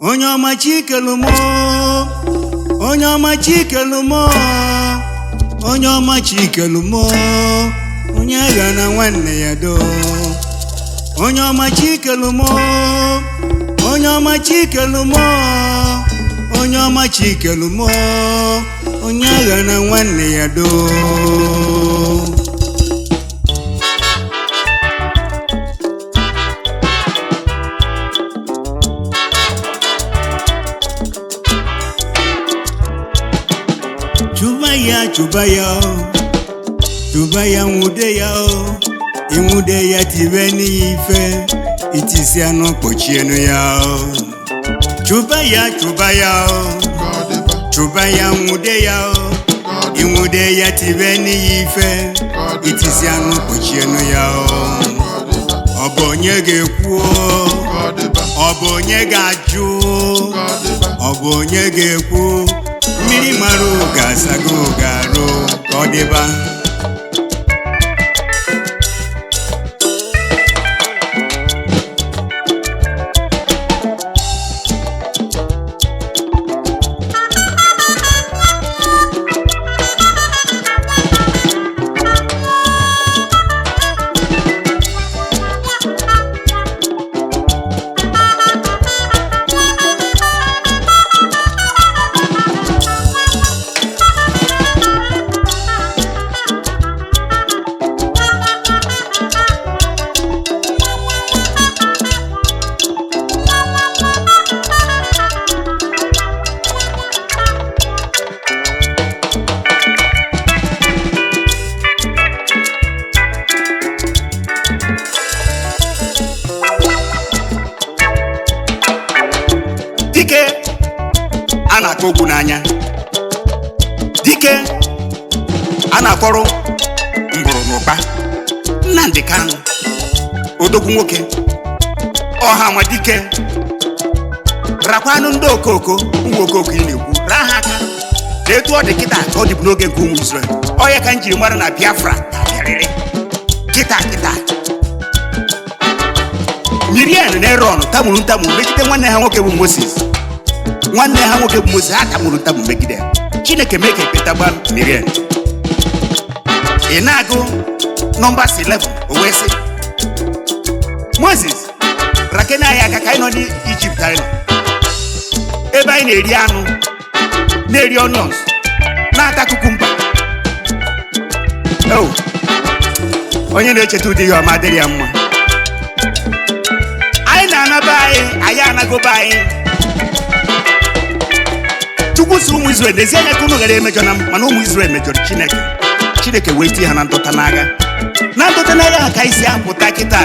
Onye ọma Chikelumo, onye ọma Chikelumo, onye ọma Chikelumo, onye agha na nwanne ya do. Onye ọma Chikelumo, onye ọma Chikelumo, onye ọma Chikelumo, onye agha na nwanne ya do. Chụba ya, chụba ya o, chụba ya, nwude ya o, ịnwude ya, tibe n'ife itisi anụ kpochienu ya o. Chụba ya, chụba ya o, chụba ya, nwude ya o, ịnwude ya, tibe n'ife itisi anụ kpochienu ya o. Ọ bụ onye ga-ekwu o? Ọ bụ onye ga-ajụ? Ọ bụ onye ga-ekwu? Mmiri mara ga-asago ga-arụ ka ọ dịba. Dike a na-akpọ ogwu n'anya, dike a na-akpọrọ mbụrụ n'ụkpa. Nnamdi Kanu, odogwu nwoke, ọha nwa dike, rakwanụ ndị okoko, ụmụ okoko ị na-ekwu, raa ha aka na etu ọ dị kịta ka ọ dịbụ n'oge nke ụmụ Israel. Ọ ya ka m jiri mara na Biafra ga-abịarịrị kịta kịta. Miriam na Aaron tamuru ntamu megide nwanne ha nwoke bụ Moses. Nwanne ha nwoke bụ Moses, ha tamuru ntamu megide ya. Chineke mee ka ekpeta gba Miriam. Ị na-agụ Numbers 11, o wee sị Moses, rakena anyị aka ka anyị nọ n'Ijipt, anyị nọ ebe anyị na-eri anụ, na-eri onions, na-ata cucumber. Oh, onye na-echeta ụdị ihe ọma adịrị ya mma. Anyị na-anaba anyị, anyị anagobe anyị. Chukwu si ụmụ Izrel, n'ezie anya ka unu ghara emejọ na m. Mana ụmụ Izrel mejọrọ Chineke. Chineke wee tie ha na ndọta n'agha. Na ndọta n'agha ha ka anyị si apụta kịta.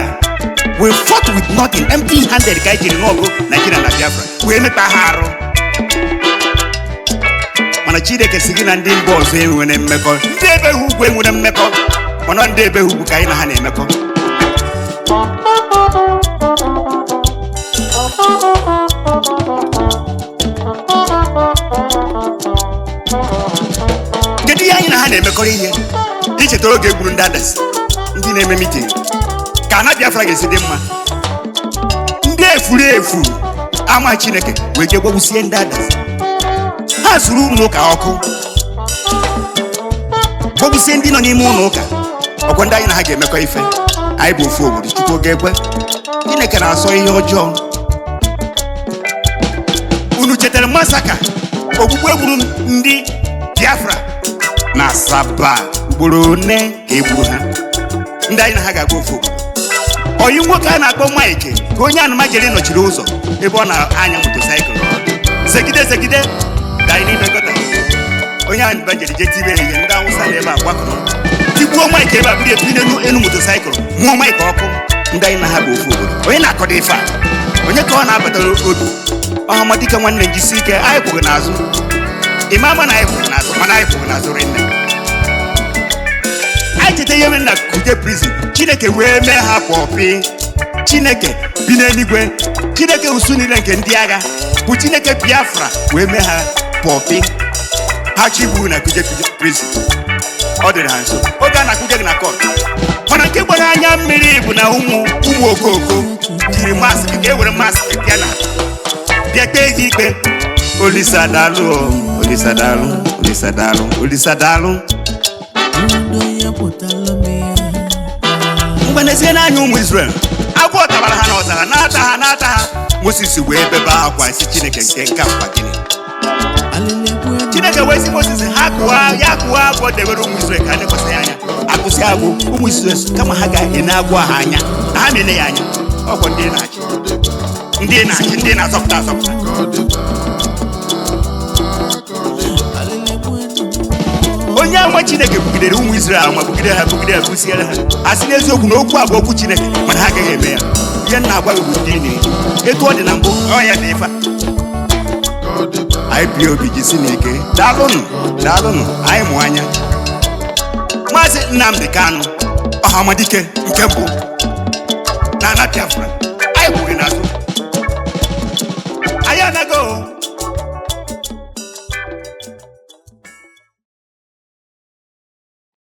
We fought with nothing, empty handed, ka anyị jiri n'ọgụ Naijiria na Biafra wee mepe ha arụ. Mana Chineke si gị na ndị mba ọzọ enwere mmekọ, ndị ebe ha ugwu enwere mmekọ, mana ndị ebe ha ugwu ka anyị na ha na-emekọ. Kedu ihe anyị na ha na-emekọrọ ihe? Icheta oge egburu ndị Adasi, ndị na-eme meeting ka ana Biafra ga-esi dị mma. Ndị efuru efu ama Chineke wee jee gbagbusie ndị Adasi. Ha zuru ụlọ ụka ọkụ, gbagbusie ndị nọ n'ime ụlọ ụka. Ọkwa ndị anyị na ha ga-emekọ ife? Anyị bụ ofu obodo. Chukwu ga-ekwe. Chineke na-asọ ihe ọjọọ. Unu chetara massacre, ogbugbu egburu ndị Biafra na Asaba? Ugboro one ka egburu ha? Ndị anyị na ha ga-agba ofu obodo. Oyi nwoke a na-akpọ Mike, ka onye anụmajere nọchiri ụzọ ebe ọ na-anya motorcycle, zegide zegide ka anyị n'ime gutter. Onye anụmajere je tibe ihe. Ndị Awụsa na ebe a gbakọrọ tigbuo Mike ebe a, buru ebi n'elu elu motorcycle, mụọ Mike ọkụ. Ndị anyị na ha bụ ofu obodo. Onye na-akọdo ife a, onye ka ọ na-abata obi? Ọhamadike, nwanne, njisi ike, anyị kwụghị n'azụ. Ime ama na anyị kwụghị n'azụ, mana anyị kwụghị n'azụ rinne. Anyị cheta ihe mere na Kuje Prison. Chineke wee mee ha pọpị. Chineke bi n'eluigwe, Chineke usu niile nke ndị agha, bụ Chineke Biafra, wee mee ha pọpị. Ha chigbu na Kuje Prison, ọ dịrị ha nso oge a na-akụje gị na court. Mana nke gbara anya mmiri bụ na ụmụ ụmụ okoko jiri mask, ka e were mask bịa na Bịa kpee gị ikpe. Olisa daalụ o, Olisa daalụ, Olisa daalụ, Olisa daalụ. Mgbe n'ezie n'anya ụmụ Israel, agwọ tabara ha n'ọzara, na-ata ha, na-ata ha. Moses wee bebe akwa, si Chineke, nke nke akwa gịnị? Chineke wee sị Moses ha kụwa ya, kụwa agwọ debere ụmụ Israel ka ha lekwasị ya anya. Akụsị agwụ, ụmụ Israel kama ha ga-ene agwọ ha anya na ha na-ele ya anya. Ọgwụ ndị na-achị, ndị na-achị, ndị na-azọpụta azọpụta. Onye ama Chineke bugidere ụmụ Israel ama, bugide ha, bugide ha, busiere ha. A sị n'eziokwu na okwu a bụ okwu Chineke, mana ha agaghị eme ya. Ihe m na-agwa gị bụ ndị na etu ọ dị na mbụ, ọ ya dị ife a. IPOB, jisi n'ike. Daalụnụ, daalụnụ. Anyị mụ anya. Maazị Nnamdi Kanu, ọhamadike nke mbụ na ana Biafra, anyị kwughị n'azụ. Anyị anago.